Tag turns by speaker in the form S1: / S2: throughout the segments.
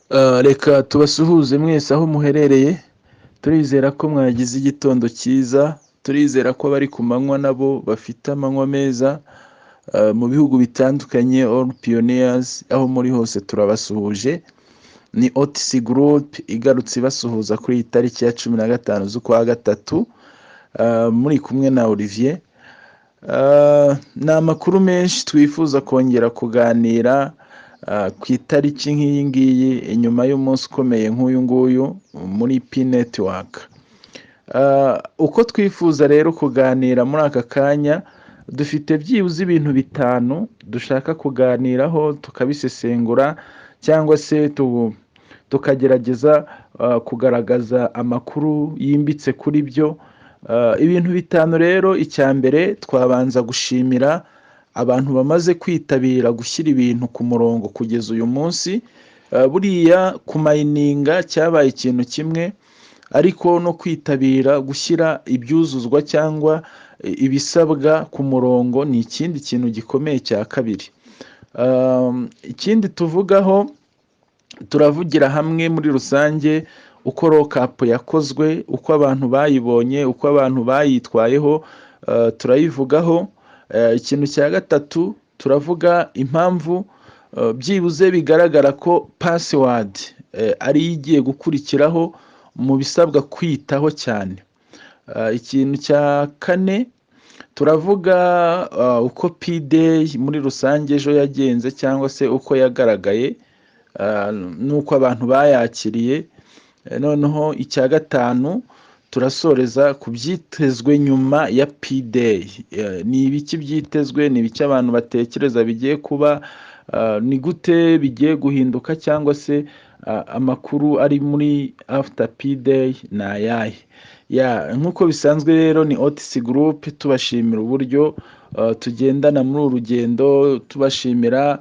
S1: Reka tubasuhuze mwese aho muherereye, turizera ko mwagize igitondo cyiza, turizera ko abari ku manywa nabo bafite amanywa meza, mu bihugu bitandukanye, all pioneers, aho muri hose turabasuhuje. Ni OTC Group igarutse ibasuhuza kuri iyi tariki ya 15 z'ukwa gatatu, muri kumwe na Olivier. Ni amakuru menshi twifuza kongera kuganira ku itariki nk'iyi ngiyi, inyuma y'umunsi ukomeye nk'uyu nguyu muri Pi Network. Uko twifuza rero kuganira muri aka kanya, dufite byibuze ibintu bitanu dushaka kuganiraho, tukabisesengura cyangwa se tukagerageza kugaragaza amakuru yimbitse kuri byo. Ibintu bitanu rero, icya mbere twabanza gushimira abantu bamaze kwitabira gushyira ibintu ku murongo kugeza uyu munsi. Buriya kumayininga cyabaye ikintu kimwe, ariko no kwitabira gushyira ibyuzuzwa cyangwa ibisabwa ku murongo ni ikindi kintu gikomeye cya kabiri. Ikindi tuvugaho, turavugira hamwe muri rusange uko lockup yakozwe, uko abantu bayibonye, uko abantu bayitwayeho, turayivugaho. Ikintu cya gatatu, turavuga impamvu byibuze bigaragara ko password ariyo igiye gukurikiraho mu bisabwa kwitaho cyane. Ikintu cya kane, turavuga uko Pi Day muri rusange ejo yagenze cyangwa se uko yagaragaye n'uko abantu bayakiriye. Noneho icya gatanu, turasoreza ku byitezwe nyuma ya Pi Day. Ni ibiki byitezwe? Ni ibiki abantu batekereza bigiye kuba? Ni gute bigiye guhinduka cyangwa se amakuru ari muri after Pi Day ni ayahe? Ya, nk'uko bisanzwe rero ni OTC Group, tubashimira uburyo tugendana muri uru rugendo, tubashimira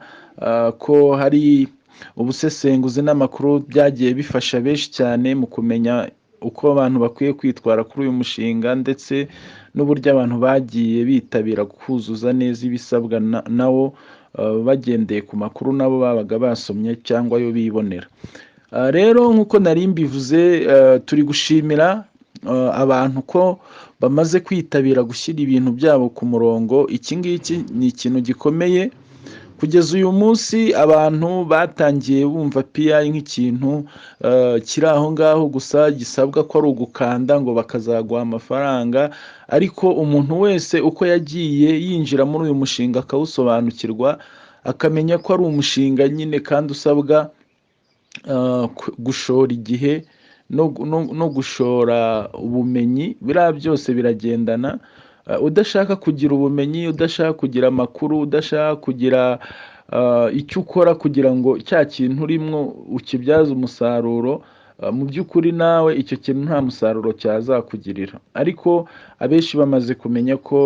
S1: ko hari ubusesenguzi n'amakuru byagiye bifasha benshi cyane mu kumenya uko abantu bakwiye kwitwara kuri uyu mushinga, ndetse n'uburyo abantu bagiye bitabira kuzuza neza ibisabwa nawo, bagendeye ku makuru nabo babaga basomye cyangwa ayo bibonera. Rero nk'uko nari mbivuze, turi gushimira abantu ko bamaze kwitabira gushyira ibintu byabo ku murongo. Iki ngiki ni ikintu gikomeye. Kugeza uyu munsi abantu batangiye bumva PI nk'ikintu kiri aho ngaho gusa, gisabwa ko ari ugukanda ngo bakazaguha amafaranga, ariko umuntu wese uko yagiye yinjira muri uyu mushinga akawusobanukirwa, akamenya ko ari umushinga nyine kandi usabwa gushora igihe no gushora ubumenyi, biriya byose biragendana. Udashaka kugira ubumenyi, udashaka kugira amakuru, udashaka kugira icyo ukora kugira ngo cya kintu urimo ukibyaze umusaruro, mu by'ukuri nawe icyo kintu nta musaruro cyazakugirira. Ariko abenshi bamaze kumenya ko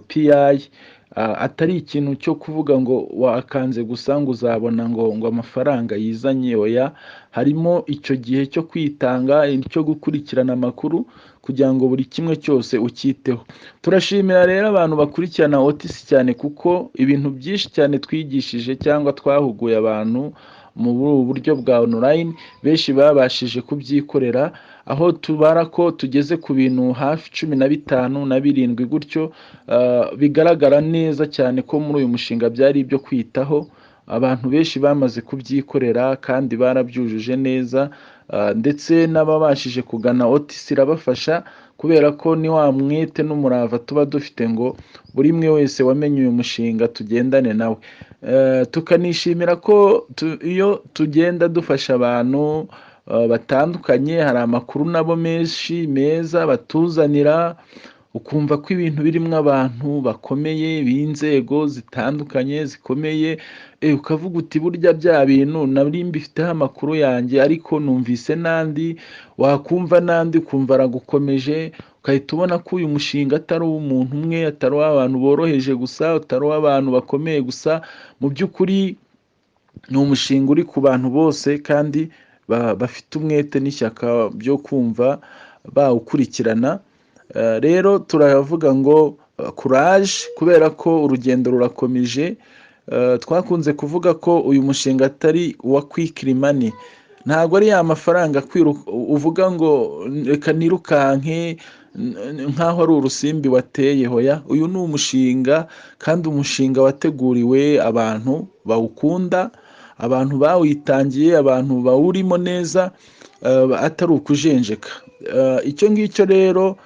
S1: PI atari ikintu cyo kuvuga ngo wakanze gusa ngo uzabona ngo amafaranga yizanye, oya, harimo icyo gihe cyo kwitanga, cyo gukurikirana amakuru kugira ngo buri kimwe cyose ucyiteho. Turashimira rero abantu bakurikirana OTC cyane, kuko ibintu byinshi cyane twigishije cyangwa twahuguye abantu mu buryo bwa online, benshi babashije kubyikorera, aho tubara ko tugeze ku bintu hafi 15 na 7 gutyo, bigaragara neza cyane ko muri uyu mushinga byari ibyo kwitaho. Abantu benshi bamaze kubyikorera kandi barabyujuje neza, ndetse n'ababashije kugana OTC irabafasha, kubera ko ni wa mwete n'umurava tuba dufite ngo buri umwe wese wamenye uyu mushinga tugendane nawe. Tukanishimira ko iyo tugenda dufasha abantu batandukanye, hari amakuru nabo menshi meza batuzanira, ukumva ko ibintu birimo abantu bakomeye b'inzego zitandukanye zikomeye, ukavuga uti burya bya bintu nari mbifiteho amakuru yanjye, ariko numvise n'andi, wakumva n'andi ukumva aragukomeje, ugahita ubona ko uyu mushinga atari uw'umuntu umwe, atari uw'abantu boroheje gusa, atari uw'abantu bakomeye gusa, mu by'ukuri ni umushinga uri ku bantu bose kandi bafite umwete n'ishyaka byo kumva bawukurikirana. Rero turavuga ngo courage, kubera ko urugendo rurakomeje. Twakunze kuvuga ko uyu mushinga atari uwa quick money. Ntabwo ari ya mafaranga uvuga ngo reka nirukanke nk'aho ari urusimbi wateye. Hoya, uyu ni umushinga, kandi umushinga wateguriwe abantu bawukunda, abantu bawitangiye, abantu bawurimo neza, atari ukujenjeka. Icyo ngicyo rero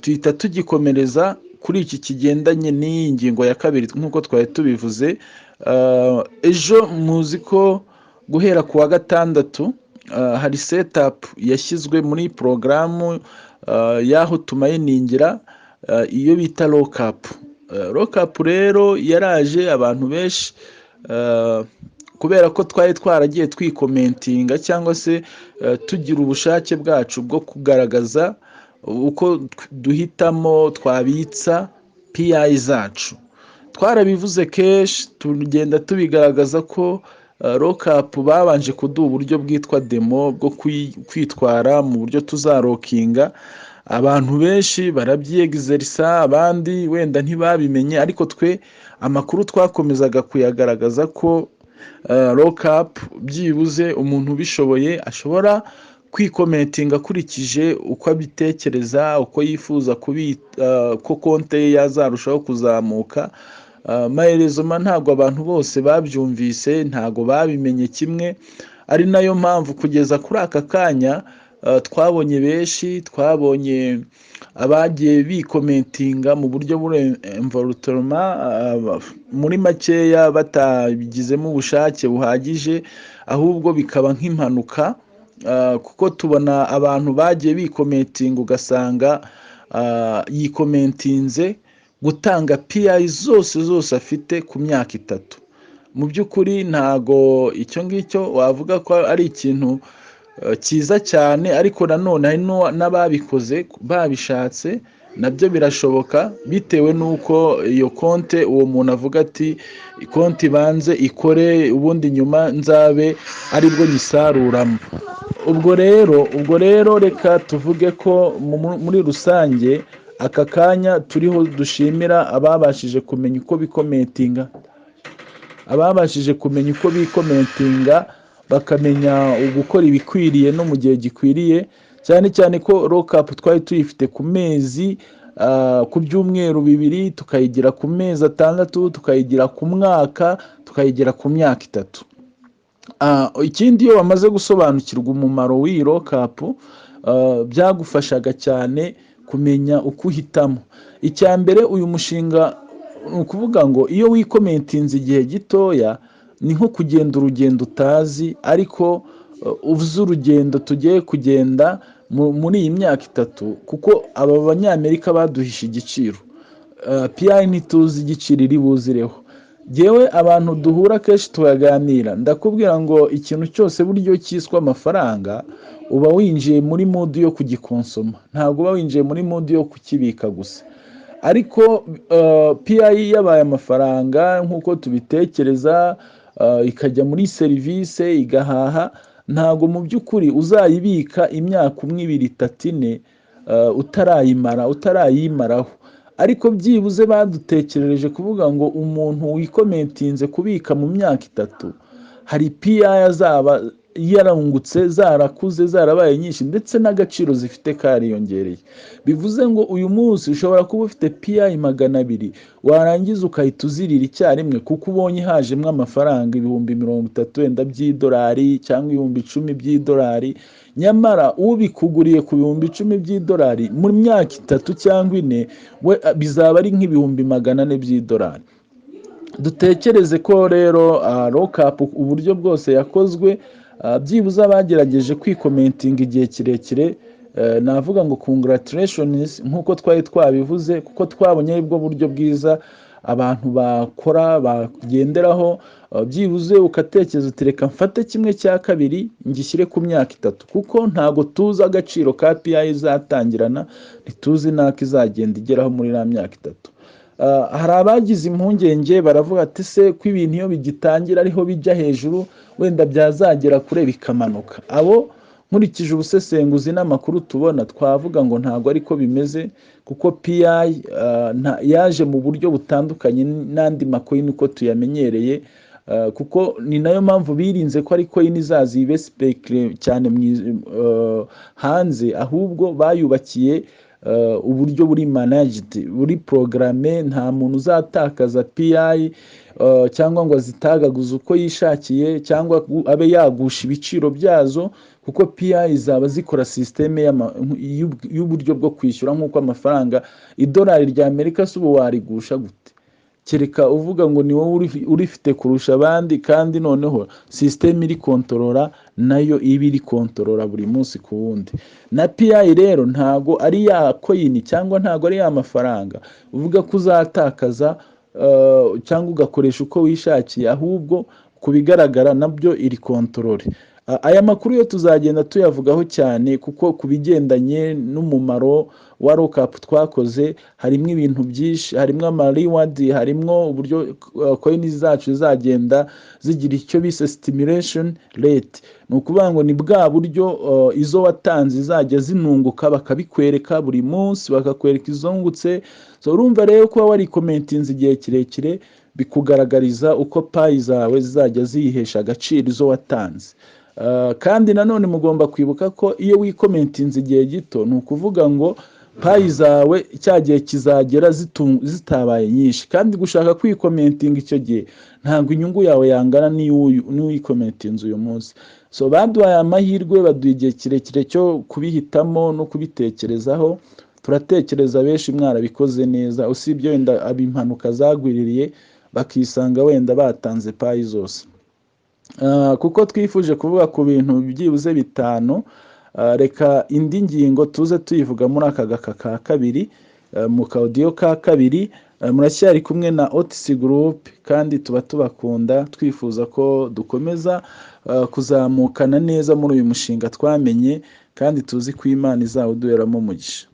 S1: tuhita tugikomereza kuri iki kigendanye n'iyi ngingo ya kabiri nk'uko twari tubivuze. Ejo muzi ko guhera ku wa gatandatu hari setup yashyizwe muri porogaramu y'aho tuminingira, iyo bita lockup. Lockup rero yaraje, abantu benshi, kubera ko twari twaragiye twicommittinga cyangwa se tugira ubushake bwacu bwo kugaragaza uko duhitamo twabitsa PI zacu, twarabivuze kenshi, tugenda tubigaragaza ko lockup babanje kuduha uburyo bwitwa demo bwo kwitwara mu buryo tuzalockinga. Abantu benshi barabyiyegizerisa, abandi wenda ntibabimenye, ariko twe amakuru twakomezaga kuyagaragaza ko lockup byibuze umuntu ubishoboye ashobora kwicommittinga akurikije uko abitekereza, uko yifuza ko konte ye yazarushaho kuzamuka. Malheureusement ntabwo abantu bose babyumvise, ntabwo babimenye kimwe, ari nayo mpamvu kugeza kuri aka kanya twabonye benshi, twabonye abagiye bicommittinga mu buryo buri involontairement, muri makeya batabigizemo ubushake buhagije, ahubwo bikaba nk'impanuka, kuko tubona abantu bagiye bicommittinga, ugasanga yicommittinze gutanga PI zose zose afite ku myaka 3. Mu by'ukuri ntago icyo ngicyo wavuga ko ari ikintu cyiza cyane, ariko nanone hari n'ababikoze babishatse, nabyo birashoboka, bitewe n'uko iyo konte uwo muntu avuga ati konti ibanze ikore, ubundi nyuma nzabe aribwo nyisaruramo. Ubwo rero reka tuvuge ko muri rusange aka kanya turiho dushimira ababashije kumenya uko bicommittinga, ababashije kumenya uko bicommittinga, bakamenya gukora ibikwiriye no mu gihe gikwiriye, cyane cyane ko lockup twari tuyifite ku mezi, ku byumweru 2, tukayigira ku mezi 6, tukayigira ku mwaka, tukayigira ku myaka 3. Ikindi, iyo wamaze gusobanukirwa umumaro w'iyi lockup, byagufashaga cyane kumenya uko uhitamo. Icya mbere, uyu mushinga ni ukuvuga ngo iyo wicommittinze igihe gitoya ni nko kugenda urugendo utazi, ariko uzi urugendo tugiye kugenda muri iyi myaka 3, kuko aba Banyamerika baduhishe igiciro. PI ntituzi igiciro iri buzireho. Ngewe abantu duhura kenshi tukaganira, ndakubwira ngo ikintu cyose buryo cyiswe amafaranga uba winjiye muri mood yo kugiconsomma, ntabwo uba winjiye muri mood yo kukibika gusa. Ariko PI yabaye amafaranga nk'uko tubitekereza, ikajya muri serivisi igahaha, ntabwo mu by'ukuri uzayibika imyaka 1, 2, 3, 4 utarayimara, utarayimaraho. Ariko byibuze badutekerereje kuvuga ngo umuntu wicommittinze kubika mu myaka 3, hari PI azaba yarungutse, zarakuze, zarabaye nyinshi, ndetse n'agaciro zifite kariyongereye. Bivuze ngo uyu munsi ushobora kuba ufite PI 200, warangiza ukahita uzirira icyarimwe kuko ubonye hajemo amafaranga 30,000 wenda by'idolari cyangwa 10,000 by'idolari. Nyamara ubikuguriye ku 10,000 by'idolari, mu myaka 3 cyangwa 4 we bizaba ari nk'400,000 by'idolari. Dutekereze ko rero lockup uburyo bwose yakozwe, byibuze abagerageje kwicommittinga igihe kirekire, navuga ngo congratulations, nk'uko twari twabivuze, kuko twabonye aribwo buryo bwiza abantu bakora bagenderaho. Byibuze ugatekereza uti reka mfate 1/2 ngishyire ku myaka 3, kuko ntabwo tuzi agaciro ka PI izatangirana, ntituzi n'ako izagenda igeraho muri iriya myaka 3. Hari abagize impungenge, baravuga ati se ko ibintu iyo bigitangira ariho bijya hejuru, wenda byazagera kure bikamanuka? Abo nkurikije ubusesenguzi n'amakuru tubona, twavuga ngo ntabwo ariko bimeze, kuko PI yaje mu buryo butandukanye n'andi macoin uko tuyamenyereye. Kuko ni nayo mpamvu birinze ko ari coin izaza ibe spéculé cyane hanze, ahubwo bayubakiye uburyo buri managed, buri programmé. Nta muntu uzatakaza PI cyangwa ngo azitagaguze uko yishakiye, cyangwa abe yagusha ibiciro byazo, kuko PI zaba zikora système y'uburyo bwo kwishyura nk'uko amafaranga, idolari rya Amerika se ubu warigusha gute? Kereka uvuga ngo ni wowe urifite kurusha abandi. Kandi noneho système iri kontorora nayo iba iri kontorora buri munsi ku wundi. Na PI rero ntago ari ya coin cyangwa ntago ari ya mafaranga uvuga ko uzatakaza cyangwa ugakoresha uko wishakiye, ahubwo ku bigaragara nabyo iri contrôlé. Aya makuru yo tuzagenda tuyavugaho cyane, kuko ku bigendanye n'umumaro wa lockup twakoze harimo ibintu byinshi, harimo ama reward, harimo uburyo coin zacu zizagenda zigira icyo bise stimulation rate. Ni ukuvuga ngo ni bwa buryo izo watanze zizajya zinunguka, bakabikwereka buri munsi, bakakwereka izungutse. So urumva rero, kuba warikomentinze igihe kirekire bikugaragariza uko Pi zawe zizajya ziyihesha agaciro, izo watanze. Kandi nanone mugomba kwibuka ko iyo wikomentinze igihe gito, ni ukuvuga ngo Pi zawe cya gihe kizagera zitabaye nyinshi, kandi gushaka kwikomentinga icyo gihe ntabwo inyungu yawe yangana n'uwikomentinze uyu munsi. So baduhaye amahirwe, baduha igihe kirekire cyo kubihitamo no kubitekerezaho. Turatekereza benshi mwarabikoze neza, usibye wenda impanuka zagwiririye bakisanga wenda batanze Pi zose. Kuko twifuje kuvuga ku bintu byibuze bitanu, reka indi ngingo tuze tuyivuga muri aka gaka ka kabiri, mu ka audio ka kabiri. Muracyari kumwe na Otisi Group, kandi tuba tubakunda, twifuza ko dukomeza kuzamukana neza muri uyu mushinga twamenye, kandi tuzi ko Imana izawuduheramo umugisha.